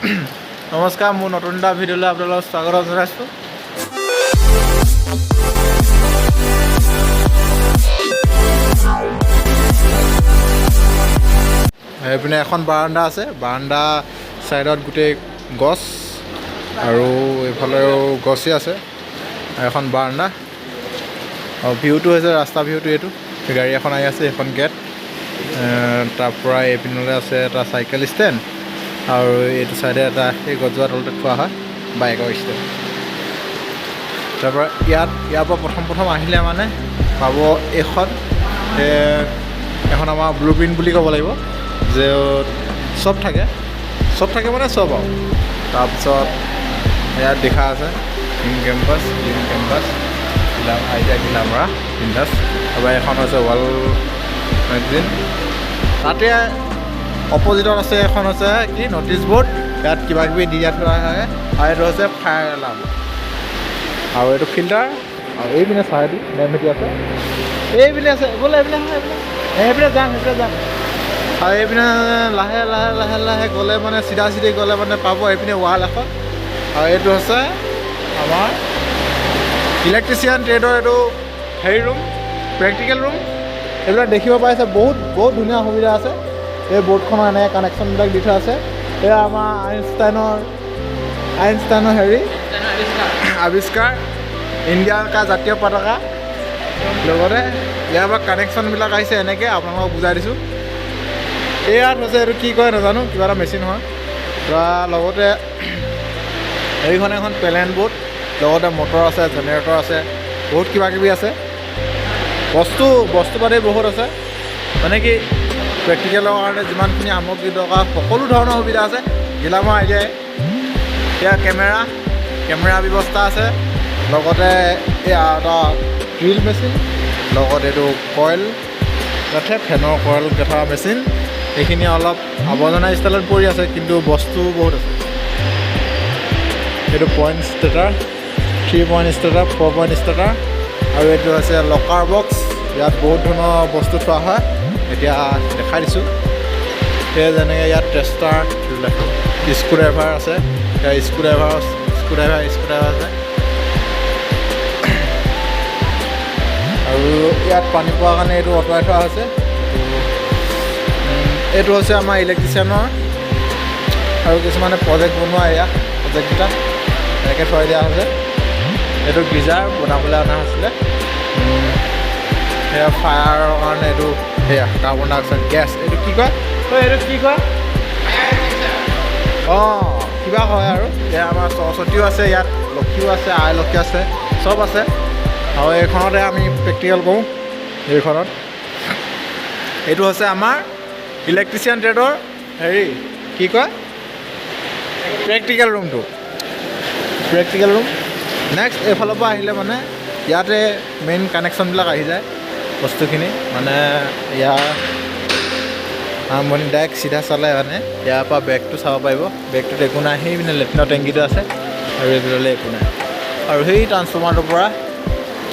নমস্কাৰ, মোৰ নতুন এটা ভিডিঅ'লৈ আপোনালোকক স্বাগতম জনাইছোঁ। সেইপিনে এখন বাৰাণ্ডা আছে, বাৰাণ্ডা ছাইডত গোটেই গছ আৰু এইফালেও গছেই আছে। এখন বাৰাণ্ডা আৰু ভিউটো হৈছে ৰাস্তা ভিউটো এইটো। গাড়ী এখন আহি আছে, এইখন গেট। তাৰ পৰা এইপিনলৈ আছে এটা চাইকেল ষ্টেণ্ড আৰু এইটো ছাইডে এটা সেই গছজোপা তলতে থোৱা হয় বাইকৰ ষ্টেণ্ড। তাৰপৰা ইয়াত ইয়াৰ পৰা প্ৰথম প্ৰথম আহিলে মানে পাব এইখন এখন আমাৰ ব্লু প্ৰিণ্ট বুলি ক'ব লাগিব যে চব থাকে, চব থাকে মানে চব। আৰু তাৰপিছত ইয়াত লিখা আছে green campus, green campus, ITI Ghilamara বিন্দাছ। তাৰপৰা এখন হৈছে ৱাল মেগজিন। তাতে অপজিটত আছে এখন হৈছে কি নটিচ বৰ্ড, ইয়াত কিবা কিবি দি দিয়া থোৱা থাকে। আৰু এইটো হৈছে ফায়াৰ এলাৰ্ম আৰু এইটো ফিল্টাৰ। আৰু এইপিনে চাইডি নেমভেটি আছে, এইপিনে আছে বোলে, এইপিনে আহা, এইপিনে সেইপিনে যাম, সেইপিনে যাম। আৰু এইপিনে লাহে লাহে লাহে লাহে গ'লে মানে চিধা চিধি গ'লে মানে পাব এইপিনে ৱাল এখন। আৰু এইটো হৈছে আমাৰ ইলেক্ট্ৰিচিয়ান ট্ৰেডৰ এইটো হেৰি ৰুম, প্ৰেক্টিকেল ৰুম। এইবিলাক দেখিব পাইছে, বহুত বহুত ধুনীয়া সুবিধা আছে। এই বৰ্ডখনৰ এনেকৈ কানেকশ্যনবিলাক দি থোৱা আছে। এয়া আমাৰ আইনষ্টাইনৰ হেৰি আৱিষ্কাৰ, ইণ্ডিয়াৰ কা জাতীয় পতাকা। লগতে ইয়াৰ পৰা কানেকশ্যনবিলাক আহিছে এনেকৈ, আপোনালোকক বুজাই দিছোঁ। ইয়াত হৈছে এইটো কি কয় নাজানো, কিবা এটা মেচিন হয়। তাৰ লগতে এইখন এখন পেলেন বৰ্ড, লগতে মটৰ আছে, জেনেৰেটৰ আছে, বহুত কিবা কিবি আছে, বস্তু বস্তু পাতি বহুত আছে। মানে কি প্ৰেক্টিকেলৰ কাৰণে যিমানখিনি সামগ্ৰী দৰকাৰ সকলো ধৰণৰ সুবিধা আছে ঘিলামৰা আইটিআই। এতিয়া কেমেৰা কেমেৰা ব্যৱস্থা আছে, লগতে এয়া এটা ড্ৰিল মেচিন, লগত এইটো কইল গাঁঠে, ফেনৰ কইল গঁঠা মেচিন। এইখিনি অলপ আৱৰ্জনা ষ্টাইলত পৰি আছে, কিন্তু বস্তু বহুত আছে। এইটো point starter, three point starter, four point starter. আৰু এইটো হৈছে লকাৰ বক্স, ইয়াত বহুত ধৰণৰ বস্তু থোৱা হয়। এতিয়া দেখাই দিছোঁ। সেয়া যেনেকৈ ইয়াত টেষ্টাৰ, স্ক্ৰু ড্ৰাইভাৰ আছে, screw driver, screw driver, screw driver আছে। আৰু ইয়াত পানী পোৱাৰ কাৰণে এইটো আঁতৰাই থোৱা হৈছে। এইটো হৈছে আমাৰ ইলেক্ট্ৰিচিয়ানৰ আৰু কিছুমানে প্ৰজেক্ট বনোৱা, এয়া প্ৰজেক্টকেইটা এনেকৈ থৈ দিয়া হৈছে। এইটো গিজাৰ বনাবলৈ অনা হৈছিলে। সেয়া ফায়াৰৰ কাৰণে এইটো, সেয়া কাৰ্বন ডাই অক্সাইড গেছ। এইটো কি কয়? ঐ, এইটো কি কয়? অঁ, কিবা হয়। আৰু এয়া আমাৰ সৰস্বতীও আছে ইয়াত, লক্ষীও আছে, আই লক্ষী আছে, চব আছে। আৰু এইখনতে আমি প্ৰেক্টিকেল কৰোঁ এইখনত। এইটো হৈছে আমাৰ ইলেক্ট্ৰিচিয়ান ট্ৰেডৰ হেৰি কি কয় প্ৰেক্টিকেল ৰুমটো, প্ৰেক্টিকেল ৰুম। নেক্সট এইফালৰ পৰা আহিলে মানে ইয়াতে মেইন কানেকশ্যনবিলাক আহি যায় বস্তুখিনি। মানে ইয়াৰ আৰম্ভণি ডাইৰেক্ট চিধা চালে মানে ইয়াৰ পৰা বেগটো চাব পাৰিব। বেগটোত একো নাই, সেই পিনে লেট্ৰিনৰ টেংকিটো আছে আৰু এইফালে একো নাই। আৰু সেই ট্ৰান্সফৰ্মাৰটোৰ পৰা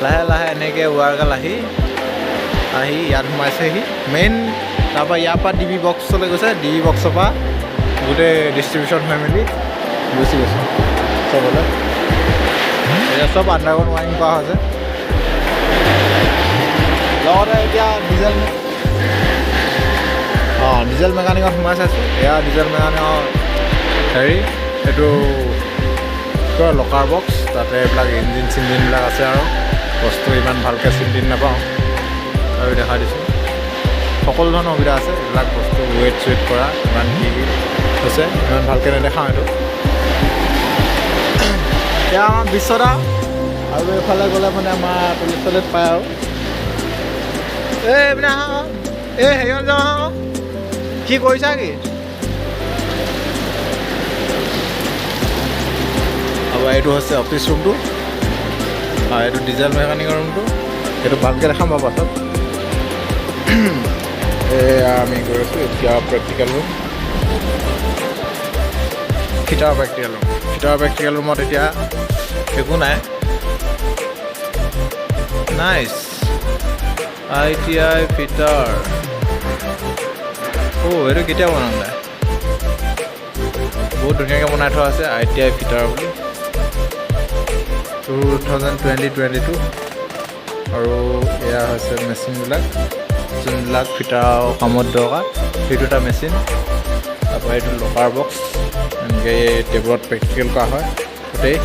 লাহে লাহে এনেকৈ ৱাৰগাল আহি আহি ইয়াত সোমাইছেহি মেইন। তাৰপৰা ইয়াৰ পৰা ডি বি বক্সলৈ গৈছে, ডি বি বক্সৰ পৰা গোটেই ডিষ্ট্ৰিবিউশ্যন হৈ মেলি গুচি গৈছে চবলৈ। এতিয়া চব আণ্ডাৰগ্ৰাউণ্ড ৱাইৰিং কৰা হৈছে। লগতে এতিয়া ডিজেল, অঁ, ডিজেল মেকানিকত সোমাই চাইছোঁ। এয়া ডিজেল মেকানিকৰ হেৰি, এইটো কি কয় লকাৰ বক্স। তাতে এইবিলাক ইঞ্জিন চিঞ্জিনবিলাক আছে আৰু বস্তু ইমান ভালকৈ চিনি তিনি নাপাওঁ আৰু দেখাই দিছোঁ। সকলো ধৰণৰ সুবিধা আছে। এইবিলাক বস্তু ৱেইট চুৱেট কৰা ইমান কি কি হৈছে ইমান ভালকৈ নেদেখাওঁ। এইটো এয়া আমাৰ বিশ্বদা। আৰু এইফালে গ'লে মানে আমাৰ টয়লেট চয়লেট পায়। আৰু এই এইপিনে আহা আকৌ। এই হেৰিয়ত যাওঁ আহা আকৌ। কি কৰিছা কি? আৰু এইটো হৈছে অফিচ ৰুমটো আৰু এইটো ডিজেল মেকানিকৰ ৰুমটো, সেইটো ভালকৈ দেখাম বাৰু পাছত। এয়া আমি গৈ আছোঁ এতিয়া practical room, fitter practical room. Fitter practical ৰুমত এতিয়া একো নাই। Nice, ITI fitter. অ', এইটো কেতিয়া বনালে? বহুত ধুনীয়াকৈ বনাই থোৱা আছে আইটিআই ফিটাৰ বুলি, 2020-22। আৰু এয়া হৈছে মেচিনবিলাক, যোনবিলাক ফিটাৰ কামত দৰকাৰ। সেইটো এটা মেচিন। তাৰপৰা এইটো লকাৰ বক্স, এনেকৈ টেবুলত প্ৰেক্টিকেল কৰা হয় গোটেই।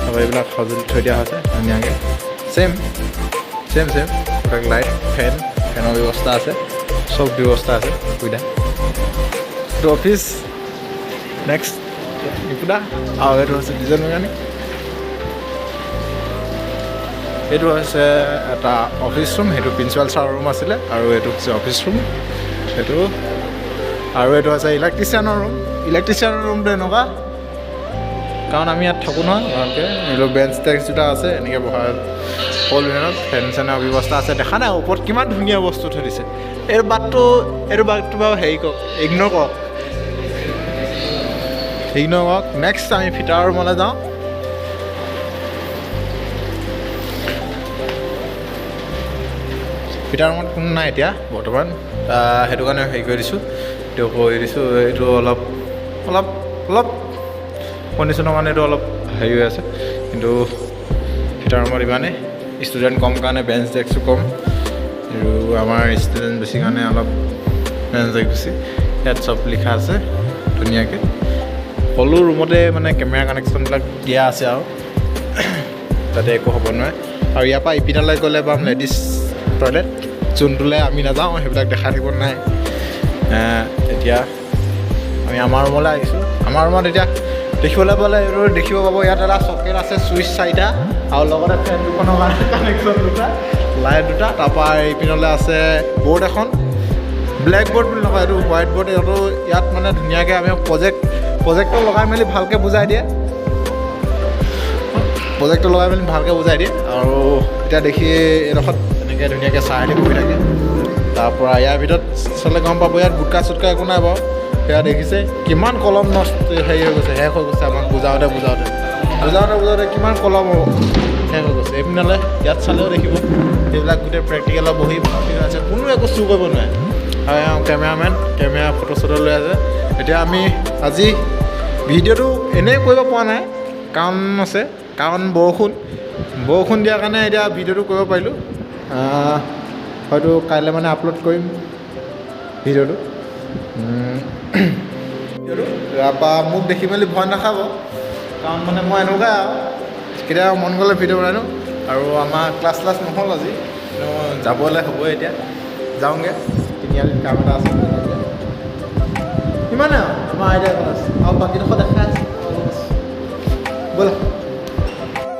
তাৰপৰা এইবিলাক সঁজুলি থৈ দিয়া হৈছে ধুনীয়াকৈ। ছেম ছেম ছেম এইবিলাক লাইট, ফেন, ফেনৰ ব্যৱস্থা আছে, চব ব্যৱস্থা আছে, সুবিধা। এইটো অফিচ। নেক্সট নিপুদা। আৰু এইটো হৈছে ডিজেল মেকানিক। এইটো হৈছে এটা অফিচ ৰুম। সেইটো প্ৰিন্সিপাল ছাৰৰ ৰুম আছিলে আৰু এইটো হৈছে অফিচ ৰুম সেইটো। আৰু এইটো হৈছে ইলেক্ট্ৰিচিয়ানৰ ৰুম। ইলেক্ট্ৰিচিয়ানৰ ৰুমটো এনেকুৱা, কাৰণ আমি ইয়াত থাকোঁ নহয় ভালকৈ। এইটো বেঞ্চ ডেস্ক দুটা আছে, এনেকৈ বহা হ'ল। ফেন চেনৰ ব্যৱস্থা আছে। দেখা নাই ওপৰত কিমান ধুনীয়া বস্তু থৈ দিছে। এইটো বাটটো বাৰু হেৰি কৰক, ইগন'ৰ কৰক, ইগন'ৰ কৰক। নেক্সট আমি ফিটাৰ ৰুমলৈ যাওঁ। ফিটাৰ ৰুমত কোনো নাই এতিয়া বৰ্তমান, সেইটো কাৰণে হেৰি কৰি দিছোঁ, এইটো কৰি দিছোঁ। এইটো অলপ অলপ অলপ কণ্ডিশ্যনৰ কাৰণে এইটো অলপ হেৰি হৈ আছে। কিন্তু ফিটাৰ ৰুমত ইমানেই ষ্টুডেণ্ট কম কাৰণে বেঞ্চ ডেস্কো কম আৰু আমাৰ ষ্টুডেণ্ট বেছি কাৰণে অলপ বেঞ্চ ডেস্ক বেছি। ইয়াত চব লিখা আছে ধুনীয়াকৈ। সকলো ৰুমতে মানে কেমেৰা কানেকশ্যনবিলাক দিয়া আছে আৰু তাতে একো হ'ব নোৱাৰে। আৰু ইয়াৰ পৰা ইপিনলৈ গ'লে পাম লেডিজ টয়লেট, যোনটোলৈ আমি নাযাওঁ, সেইবিলাক দেখাই থাকিব নাই। এতিয়া আমি আমাৰ ৰুমলৈ আহিছোঁ। আমাৰ ৰুমত এতিয়া দেখিবলৈ পালে, এইটো দেখিব পাব, ইয়াত এটা চকেট আছে, চুইচ চাৰিটা আৰু লগতে ফেন দুখনৰ কাৰণে কানেকশ্যন দুটা, লাইট দুটা। তাৰপৰা এইপিনলৈ আছে বৰ্ড এখন, ব্লেক বৰ্ড বুলি নকয়, এইটো হোৱাইট বৰ্ড। এইটো ইয়াত মানে ধুনীয়াকৈ আমি প্ৰজেক্টৰ লগাই মেলি ভালকৈ বুজাই দিয়ে। প্ৰজেক্টৰ লগাই মেলি ভালকৈ বুজাই দিয়ে। আৰু এতিয়া দেখি এইডোখৰত এনেকৈ ধুনীয়াকৈ চাই বহি থাকে। তাৰপৰা ইয়াৰ ভিতৰত চালে গম পাব, ইয়াত গুটকা চুটকা একো নাই বাৰু। সেয়া দেখিছে কিমান কলম নষ্ট হেৰি হৈ গৈছে, শেষ হৈ গৈছে। আমাক বুজাওঁতে বুজাওঁতে বুজাওঁতে বুজাওঁতে কিমান কলম শেষ হৈ গৈছে। এইপিনলৈ ইয়াত চালেও দেখিব, এইবিলাক গোটেই প্ৰেক্টিকেলৰ বহি ভৰ্তি হৈ আছে, কোনো একো চুৰ কৰিব নোৱাৰে। আৰু এওঁ কেমেৰামেন, কেমেৰা ফটো চটো লৈ আছে। এতিয়া আমি আজি ভিডিঅ'টো এনেই কৰিব পৰা নাই, কাৰণ আছে, কাৰণ বৰষুণ। বৰষুণ দিয়াৰ কাৰণে এতিয়া ভিডিঅ'টো কৰিব পাৰিলোঁ। হয়তো কাইলৈ মানে আপলোড কৰিম ভিডিঅ'টো। তাৰপৰা মোক দেখি মেলি ভয় নাখাব, কাৰণ মানে মই এনেকুৱাই আৰু কেতিয়াবা মন গ'লে ভিডিঅ' বনাই দিওঁ। আৰু আমাৰ ক্লাছ ক্লাছ নহ'ল আজি, যাবলৈ হ'বই, এতিয়া যাওঁগৈ, তিনিআলিত কাম এটা আছে। ইমানে আৰু আমাৰ আইডিয়া ক্লাছ আৰু বাকীডোখৰ দেখাই আছে অলপ আছে। ব'লা,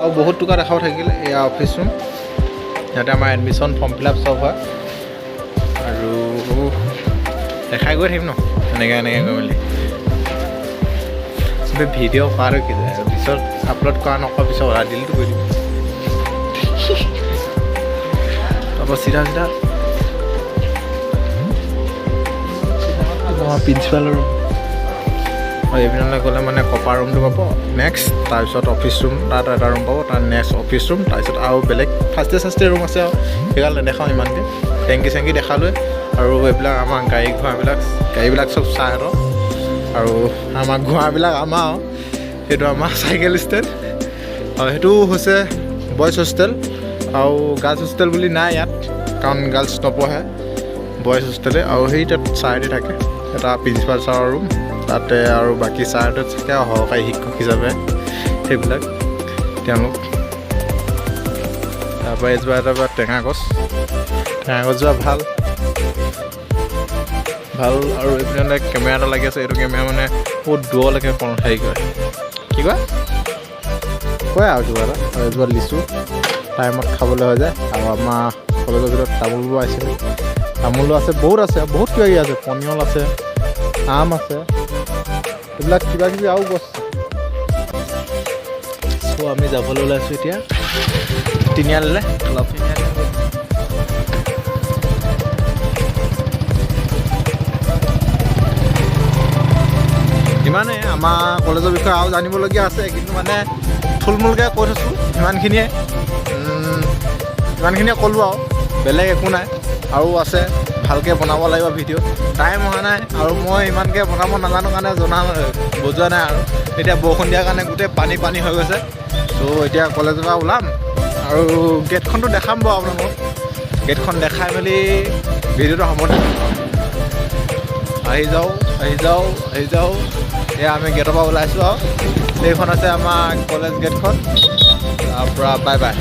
আৰু বহুত টকা দেখাব থাকিলে। এয়া অফিচ ৰুম, ইয়াতে আমাৰ এডমিশ্যন, ফৰ্ম ফিল আপ চব হয়। আৰু দেখাই গৈ থাকিম ন এনেকৈ এনেকৈ গৈ মেলি। চবে ভিডিঅ' কৰাটো কি যায়, পিছত আপলোড কৰা নকৰা পিছত অৰ্ডাৰ দিলটো কৰি দিম। তাৰপৰা চিধা চিধা আমাৰ প্ৰিন্সিপালৰ ৰুম। আৰু এইপিনলৈ গ'লে মানে কপাৰ ৰুমটো পাব নেক্সট, তাৰপিছত অফিচ ৰুম, তাত এটা ৰুম পাব, তাৰ নেক্সট অফিচ ৰুম, তাৰপিছত আৰু বেলেগ ফাৰ্ষ্ট ইয়েৰ চাৰ্ষ্ট ইয়েৰ ৰুম আছে। আৰু সেইগাল নেদেখাওঁ ইমানকৈ, টেংকি চেংকি দেখালোৱে। আৰু এইবিলাক আমাৰ গাড়ী ঘোঁৰাবিলাক, গাড়ীবিলাক চব ছাৰহঁতৰ আৰু আমাৰ ঘোঁৰাবিলাক আমাৰ। আৰু সেইটো আমাৰ চাইকেল ষ্টেণ্ড। আৰু সেইটো হৈছে বইজ হোষ্টেল। আৰু গাৰ্লছ হোষ্টেল বুলি নাই ইয়াত, কাৰণ গাৰ্লছ নপঢ়ে, বইজ হোষ্টেলে। আৰু সেই তাত ছাৰহঁতে থাকে, এটা প্ৰিন্সিপাল ছাৰৰ ৰুম তাতে আৰু বাকী ছাৰহঁতে থাকে আৰু সহকাৰী শিক্ষক হিচাপে সেইবিলাক তেওঁলোক। তাৰপৰা এজোপা এটা টেঙা গছ, টেঙা গছজোপা ভাল ভাল। আৰু এইপিনে কেমেৰা এটা লাগি আছে। এইটো কেমেৰা মানে বহুত দূৰলৈকে হেৰি কৰে, কি কয় কয় আৰু কিবা এটা। আৰু এজোপা লিচু, টাইমত খাবলৈ হৈ যায়। আৰু আমাৰ কলেজৰ ভিতৰত তামোলো আছিলে, তামোলো আছে, বহুত আছে, বহুত কিবা কিবি আছে, পনিয়ল আছে, আম আছে, এইবিলাক কিবা কিবি আৰু গছ আছে। চ' আমি যাবলৈ ওলাইছোঁ এতিয়া তিনিআলিলৈ অলপ। ইমানেই আমাৰ কলেজৰ বিষয়ে। আৰু জানিবলগীয়া আছে, কিন্তু মানে থুলমূলকৈ কৈ থৈছোঁ ইমানখিনিয়ে। ইমানখিনিয়ে ক'লোঁ আৰু বেলেগ একো নাই, আৰু আছে। ভালকৈ বনাব লাগিব ভিডিঅ'। টাইম হোৱা নাই আৰু মই ইমানকৈ বনাব নাজানো কাৰণে জনা বুজোৱা নাই। আৰু এতিয়া বৰষুণ দিয়াৰ কাৰণে গোটেই পানী পানী হৈ গৈছে। ত' এতিয়া কলেজৰ পৰা ওলাম আৰু গেটখনটো দেখাম বাৰু আপোনালোকক। গেটখন দেখাই মেলি ভিডিঅ'টো সামৰণি। আহি যাওঁ, আহি যাওঁ, আহি যাওঁ। এয়া আমি গেটৰ পৰা ওলাইছোঁ আৰু এইখন আছে আমাৰ কলেজ গেটখন। তাৰপৰা বাই বাই।